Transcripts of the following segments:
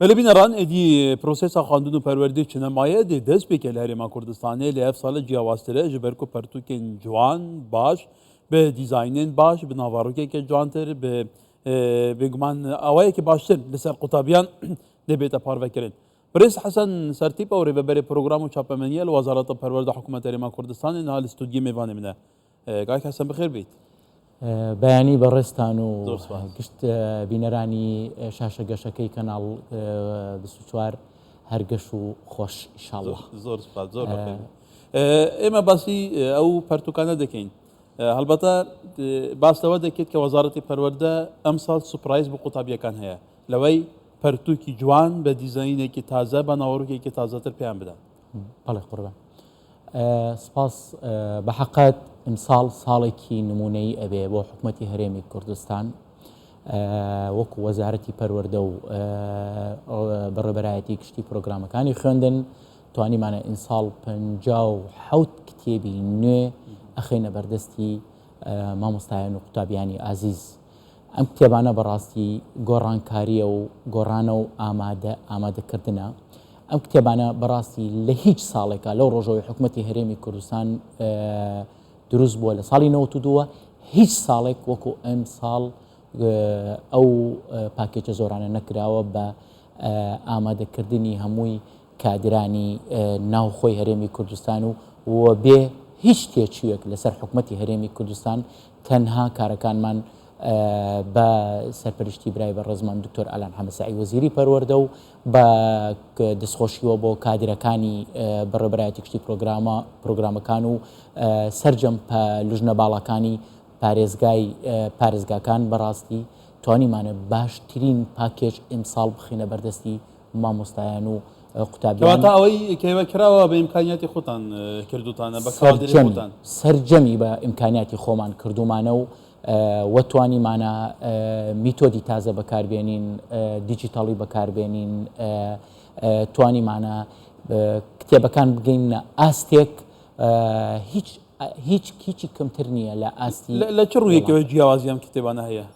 Belê bîneran êdî prosesa xwendin û perwerdê çi nemaye dê dest pê ke li Herêma Kurdistanê lê ev sale ciyawaztir e ji ber ku pertûkên ciwan baş bi dîzaynên baş bi navarokeke ciwantir bi bêguman awayekî baştir li ser qutabiyan dê bête parvekirin. Birêz Hesen Sertîp ew rêveberê program û çapemeniye li Wezareta Perwerda Hikûmeta Herêma Kurdistanê niha li stûdyê mêvanê min e. کاک حەسەن بەخێر بیت. بەیانی بەڕێزتان و گشت بینەرانی شاشە گەشەکەی کەناڵ 24 هەر گەش و خۆش ئیشاڵڵا. زۆر سپاس زۆر بەخێر. ئێمە باسی ئەو پەرتوکانە دەکەین. هەڵبەتە باس لەوە دەکرێت کە وەزارەتی پەروەردە ئەمساڵ سوپرایز بۆ قوتابیەکان هەیە لەوەی پەرتوکی جوان بە دیزاینێکی تازە بە ناوەڕۆکێکی تازەتر پێیان بدات. بەڵێ قوربان. سپاس بەحەقەت ئمساڵ ساڵێکی نمونەیی ئەبێ بۆ حکومەتی هەرێمی کوردستان وەکو وەزارەتی پەروەردە و بەڕێبەرایەتی گشتی پرۆگرامەکانی خوێندن توانیمانە ئینساڵ 57 کتێبی نوێ ئەخەینە بەردەستی مامۆستایان و قوتابیانی ئازیز. ئەم کتێبانە بەڕاستی گۆڕانکارییە و گۆڕانە و ئامادە ئامادەکردنە. ئەم کتێبانە بەڕاستی لە هیچ ساڵێکا لەو ڕۆژەوەی حکومەتی هەرێمی کوردستان دروست بووە لە ساڵی 92 هیچ ساڵێک وەکو ئەم ساڵ ئەو پاکێجە زۆرانە نەکراوە بە ئامادەکردنی هەمووی کادرانی ناوخۆی هەرێمی کوردستان و و بێ هیچ تێچوویەک لەسەر حکومەتی هەرێمی کوردستان تەنها کارەکانمان بە سەرپەرشتی برای بەڕێزمان دکتۆر ئالان حەمەسەعی وەزیری پەروەردە و بە دەستخۆشیوە بۆ کادرەکانی بەڕێوەبەرایەتی گشتی پرۆگرامە پرۆگرامەکان و سەرجەم لوژنە باڵاکانی پارێزگای پارێزگاکان بەڕاستی توانیمانە باشترین پاکێج ئیمساڵ بخینە بەردەستی مامۆستایان و قوتابیان. کەواتە ئەوەی کە ئێوە کراوە بە ئیمکانیاتی خۆتان کردوتانە بە کادری خۆتان؟ سەرجەمی بە ئیمکانیاتی خۆمان کردومانە و وە توانیمانە میتۆدی تازە بەکاربێنین، دیجیتاڵی بەکاربێنین، توانیمانە کتێبەکان بگەینە ئاستێک هیچ هیچ هیچی کەمتر نییە لە ئاستی لە چ ڕوویەکەوە جیاوازی ئەم کتێبانە هەیە؟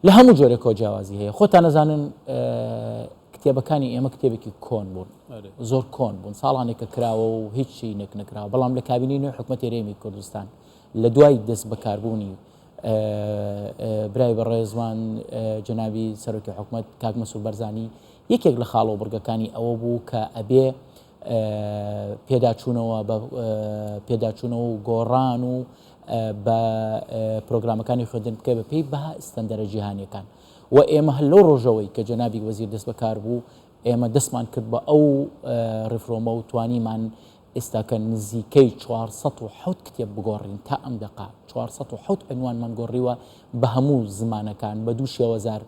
لە هەموو جۆرێکەوە جیاوازی هەیە خۆتان ئەزانن کتێبەکانی ئێمە کتێبێکی کۆن بوون زۆر کۆن بوون ساڵانێکە کراوە و هیچی نەک نەکراوە بەڵام لە کابینی نوێ حکومەتی هەرێمی کوردستان لە دوای دەست بەکاربوونی برای بەڕێزمان جەنابی سەرۆکی حکومەت کاک مەسعود بەرزانی یەکێک لە خاڵ و بڕگەکانی ئەوە بوو کە ئەبێ پێداچوونەوە بە پێداچوونەوە و گۆڕان و بە پرۆگرامەکانی خوێندن بکە بە پێی بەها ستەندەرە جیهانیەکان و ئێمە هەر لەو ڕۆژەوەی کە جەنابی وەزیر دەست بەکار بوو ئێمە دەستمان کرد بە ئەو ڕیفرۆمە و توانیمان ئێستاکە نزیکەی 407 کتێب بگۆڕین تا ئەم دەقا 407 عنوانمان گۆڕیوە بە هەموو زمانەکان بە دوو شێوەزار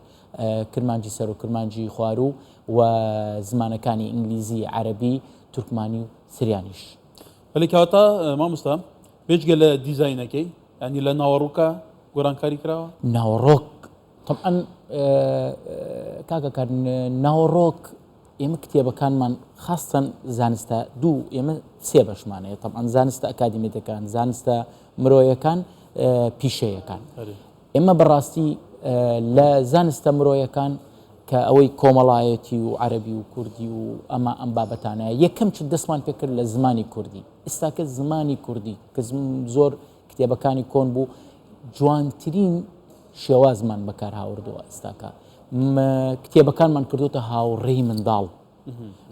کرمانجی سەر و کرمانجی خواروو و زمانەکانی ئینگلیزی، عەرەبی، تورکمانی و سریانیش. بەلی کەواتە مامۆستا بێجگە لە دیزاینەکەی یانی لە ناوەڕوکا گۆرانکاری کراوە؟ ناوەڕۆک تەبعەن کاکە کار ناوەڕۆک ئێمە کتێبەکانمان خاستەن زانستە دوو ئێمە سێ بەشمان هەیە تەبعەن زانستە ئەکادیمیەکان زانستە مرۆیەکان پیشەیەکان ئێمە بەڕاستی لە زانستە مرۆیەکان کە ئەوەی کۆمەڵایەتی و عەرەبی و کوردی و ئەمە ئەم بابەتانە یەکەم چ دەستمان پێکرد لە زمانی کوردی ئێستاکە زمانی کوردی کە زۆر کتێبەکانی کۆن بوو جوانترین شێوازمان بەکار هاوردووە ئێستاکە کتێبەکانمان کردوتە هاوڕێی منداڵ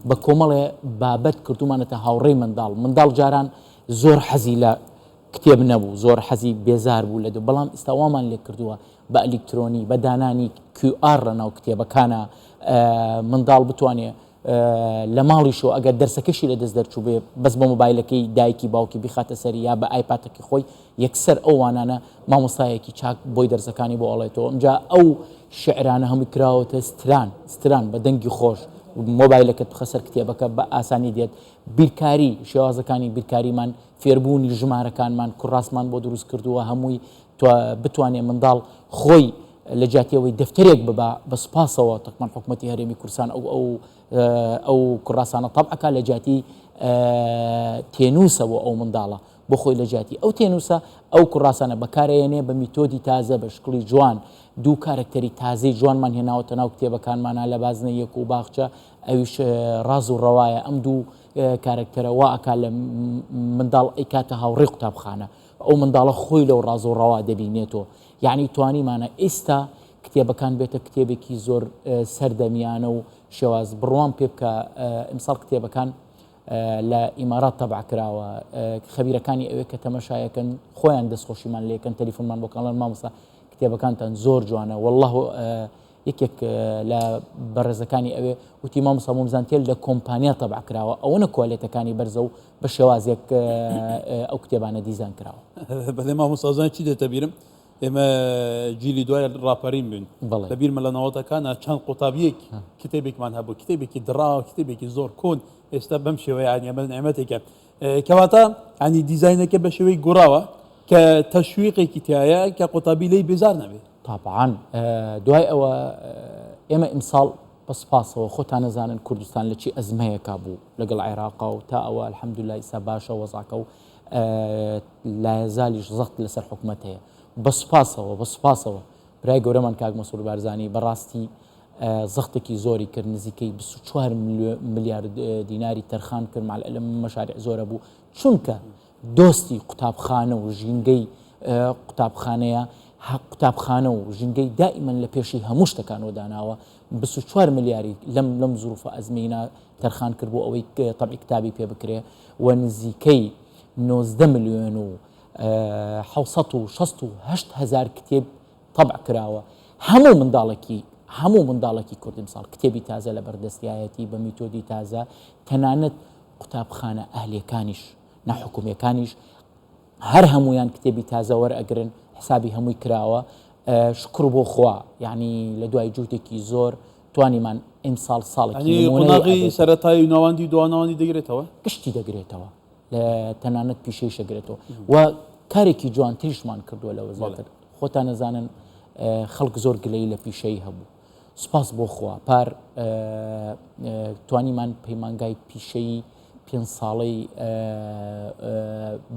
بە کۆمەڵێ بابەت کردومانەتە هاوڕێی منداڵ منداڵ جاران زۆر حەزی لە کتێب نەبوو زۆر حەزی بێزار بوو لە دوو بەڵام ئیستا وامان لێ کردووە بە ئەلیکترۆنی بە دانانی QR لە ناو کتێبەکانە منداڵ بتوانێ لە ماڵیشەوە ئەگەر دەرسەکەشی لە دەست دەرچوو بێ بەس بە مۆبایلەکەی دایکی باوکی بیخاتە سەری یا بە ئایپاتەکەی خۆی یەکسەر ئەو وانانە مامۆستایەکی چاک بۆی دەرسەکانی بۆ ئەڵێتەوە ئەمجا ئەو شعرانە هەمووی کراوەتە ستران ستران بە دەنگی خۆش مۆبایلەکەت بخە سەر کتێبەکە بە ئاسانی دێت بیرکاری شێوازەکانی بیرکاریمان فێربوونی ژمارەکانمان کوڕاسمان بۆ دروست کردووە هەمووی بتوانێ منداڵ خۆی لە جیاتی ئەوەی دەفتەرێک ببا بە سوپاسەوە تەکمان حکوومەتی هەرێمی کوردستان ئەو ئەو ئەو کوڕاسانە تەبعەکە لە جیاتی تێنووسە بۆ ئەو منداڵە. بۆ خۆی لە جیاتی ئەو تێنووسە ئەو کوڕاسانە بەکارەیەنێ بە میتۆدی تازە بە شکڵی جوان دوو کارەکتەری تازەی جوانمان هێناوەتە ناو کتێبەکانمانە لە بازنەی یەک و باخچە ئەویش ڕاز و ڕەوایە ئەم دوو کارەکتەرە وا ئەکا لە منداڵ ئەیکاتە هاوڕێی قوتابخانە ئەو منداڵە خۆی لەو ڕاز و ڕەوا دەبینێتەوە یعنی توانیمانە ئێستا کتێبەکان بێتە کتێبێکی زۆر سەردەمیانە و شێواز بڕوام پێ بکە ئیمساڵ کتێبەکان لە ئیمارات تەبع کراوە خەبیرەکانی ئەوێ کە تەمەشایەکەن خۆیان دەستخۆشیمان لێکەن تەلیفۆنمان بۆ کاڵن مامۆستا کتێبەکانتان زۆر جوانە والله یەکێک لە بەڕێزەکانی ئەوێ وتی مامۆستا مۆمزانتێل لە کۆمپانیا تەبع کراوە ئەوەنە کوالێتەکانی بەرزە و بە شێوازێک ئەو کتێبانە دیزان کراوە. بەڵێ مامۆستا زانی چی دێتە بیرم ئێمە جیلی دوای ڕاپەرین بووین لە بیرمە لە نەوەتەکانە چەند قوتابیەک کتێبێکمان هەبوو کتێبێکی دڕاوە کتێبێکی زۆر کۆن ئێستا بەم شێوەیە ئەمە نعمەتێکە کەواتە ینی دیزینەکە بە شێوەی گوڕاوە کە تەشویقێکی تایە کە قوتابی لی بێزار نەبێت تابعاان دوای ئەوە ئێمە ئیمساڵ بە سپاسەوە خۆتان نەزانن کوردستان لە چی ئەزمەیەکا بوو لەگەڵ عێراقا و تا ئەوە الحەمدللە ئیسا باشە وەزعەکە و لایەزالیش زەخت لەسەر حکومەت هەیە بە سوپاسەوە بە سوپاسەوە برای گەورەمان کاک مەسرور بارزانی بەڕاستی زەختێکی زۆری کرد نزیکەی 24 ملیار دیناری تەرخان کرد مع العلم مەشارع زۆرە بوو چونکە دۆستی قوتابخانە و ژینگەی قوتابخانەیە قوتابخانە و ژینگەی دائیمەن لە پێشی هەموو شتەکانەوە داناوە 24 ملیاری لەم لەم زروفە ئەزمینە تەرخان کرد بۆ ئەوەی تەبعی کتابی پێ بکرێ و نزیکەی 19 ملیۆن و 668 هزار کتێب تەبع کراوە هەموو منداڵێکی هەموو منداڵێکی کورد ئیمساڵ کتێبی تازە لە بەردەستیایەتی بە میتۆدی تازە تەنانەت قوتابخانە ئەهلیەکانیش ناحکومیەکانیش هەر هەموویان کتێبی تازە وەرئەگرن حسابی هەمووی کراوە شکر بۆ خوا یعنی لە دوای جووتێکی زۆر توانیمان ئیمساڵ ساڵێکی قۆناغی سەرەتایی و ناوەندی دواناوەندی دەگرێتەوە گشتی دەگرێتەوە لە تەنانەت پیشەیش دەگرێتەوە و کارێکی جوانتریشمان کردووە لەوە زیاتر خۆتان نەزانن خەڵک زۆر گلەی لە پیشەی هەبوو سوپاس بۆ خوا پار توانیمان پەیمانگای پیشەیی پێنج ساڵەی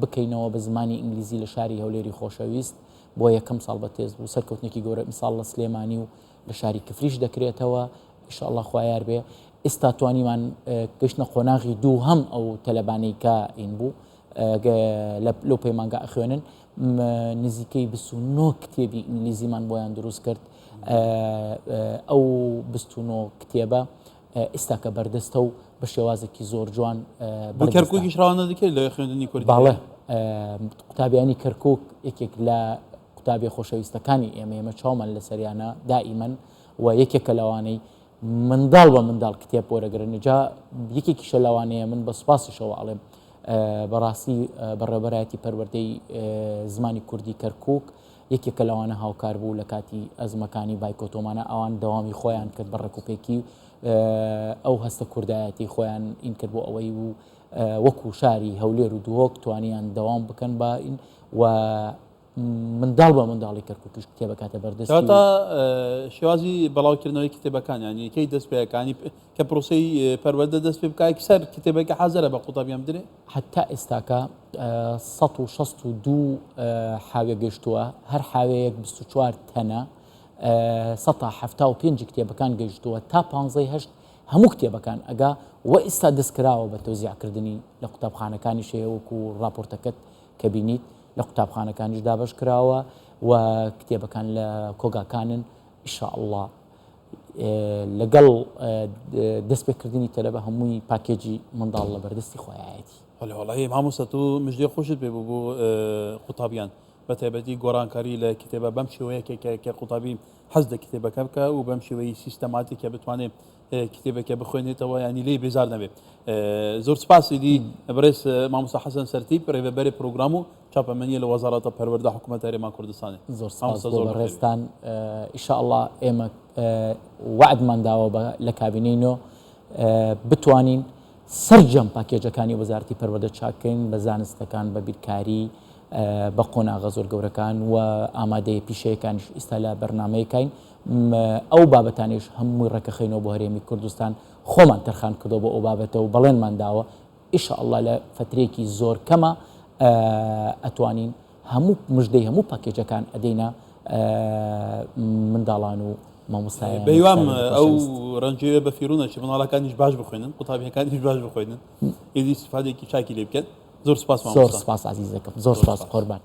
بکەینەوە بە زمانی ئینگلیزی لە شاری هەولێری خۆشەویست بۆ یەکەم ساڵ بە تێز بوو سەرکەوتنێکی گەورە ئیمساڵ لە سلێمانی و لە شاری کفریش دەکرێتەوە ئیشەڵڵا خوایار بێ ئێستا توانیمان گەشتە قۆناغی دووهەم ئەو تەلەبانەی کە ئین بوو لەو پەیمانگا ئەخوێنن نزیکەی 29 کتێبی ئینگلیزیمان بۆیان دروست کرد ئەو 29 کتێبە ئێستاکە بەردەستە و بە شێوازێکی زۆر جوان بۆ کەرکووکیش ڕەوانە دەکرێت لە خوێندنی کوردی؟ بەڵێ قوتابیانی کەرکووک یەکێک لە قوتابیە خۆشەویستەکانی ئێمە ئێمە چاومان لەسەریانە دائیمەن و یەکێکە لەوانەی منداڵ بە منداڵ کتێب وەرەگرن جا یەکێکیشە لەوانەیە من بە سوپاسیشەوە ئەڵێم بەڕاستی بەڕێوەبەرایەتی پەروەردەی زمانی کوردی کەرکووک یەکێکە لەوانە هاوکار بوو لە کاتی ئەزمەکانی بایکۆتۆمانە ئەوان دەوامی خۆیان کرد بە ڕێکوپێکی ئەو هەستە کوردایەتی خۆیان ئین کرد بۆ ئەوەی و وەکو شاری هەولێر و دهۆک توانیان دەوام بکەن بە ئین و منداڵ بە منداڵی کەرکوکیش کتێبەکاتە بەردەستی کەواتە شێوازی بەڵاوکردنەوەی کتێبەکان یانی کەی دەست پێەکانی کە پرۆسەی پەروەردە دەست پێ بکات سەر کتێبەکە حازرە بە قوتابیان بدرێ؟ هەتا ئێستاکە 162 حاوێ گەشتووە هەر حاوەیەک 24 تەنە 75 کتێبەکان گەیشتووە تا 15 هەشت هەموو کتێبەکان ئەگا و ئێستا دەست کراوە بە تەوزیعکردنی لە قوتابخانەکانیش هەیە وەکو ڕاپۆرتەکەت کە بینیت لە قوتابخانەکانیش دابەش کراوە و کتێبەکان لە کۆگاکانن ان شاء اللە لەگەڵ دەستپێکردنی تەلەبە هەمووی پاکێجی منداڵ لە بەردەستی خۆیایەتی. بەڵێ وەڵاهی مامۆستا تۆ مژدەی خۆشت پێ بوو بۆ قوتابیان بە تایبەتی گۆڕانکاری لە کتێبە بەم شێوەیە کە کە قوتابی حەز لە کتێبەکە بکە و بەم شێوەی سیستەماتیکە بتوانێت کتێبەکە بخوێنێتەوە ینی لێی بێزار نەبێت زۆر سپاسی دی بەڕێز مامۆستا حەسەن سەرتیپ ڕێوەبەری پرۆگرام و چاپەمەنیە لە وەزارەتە پەروەردە حکوومەت هەرێما کوردستانی زۆر سپاس بۆ بەڕێزتان ئیشاءاللە ئێمە وەعدمان داوە بە لە کابینەی نۆ بتوانین سەرجەم پاکێجەکانی وەزارەتی پەروەردە چاککەین بە زانستەکان بە بیرکاری بە قۆناغە زۆر گەورەکان و ئامادەیە پیشەیەکانیش ئیستا لە بەرنمەیەکین ئەو بابەتانیش هەمووی ڕێکەخەینەوە بۆ هەرێمی کوردستان خۆمان تەرخان کردەوە بۆ ئەو بابەتە و بەڵێنمان داوە ئیشاءاللە لە فەترەیەکی زۆر کەمە ئەتوانین هەموو مژدەی هەموو پاکێجەکان ئەدەینە منداڵان و مامۆستایان. بەهیوام ئەو ڕەنجەیە بە فیڕۆ نەچێت، منداڵەکانیش باش بخوێنن، قوتابیەکانیش باش بخوێنن، ئیدی ئیستیفادەیەکی چاکی لێ بکەن. زۆر سپاس مامۆستا. زۆر سپاس ئازیزەکەم، زۆر سپاس قوربان.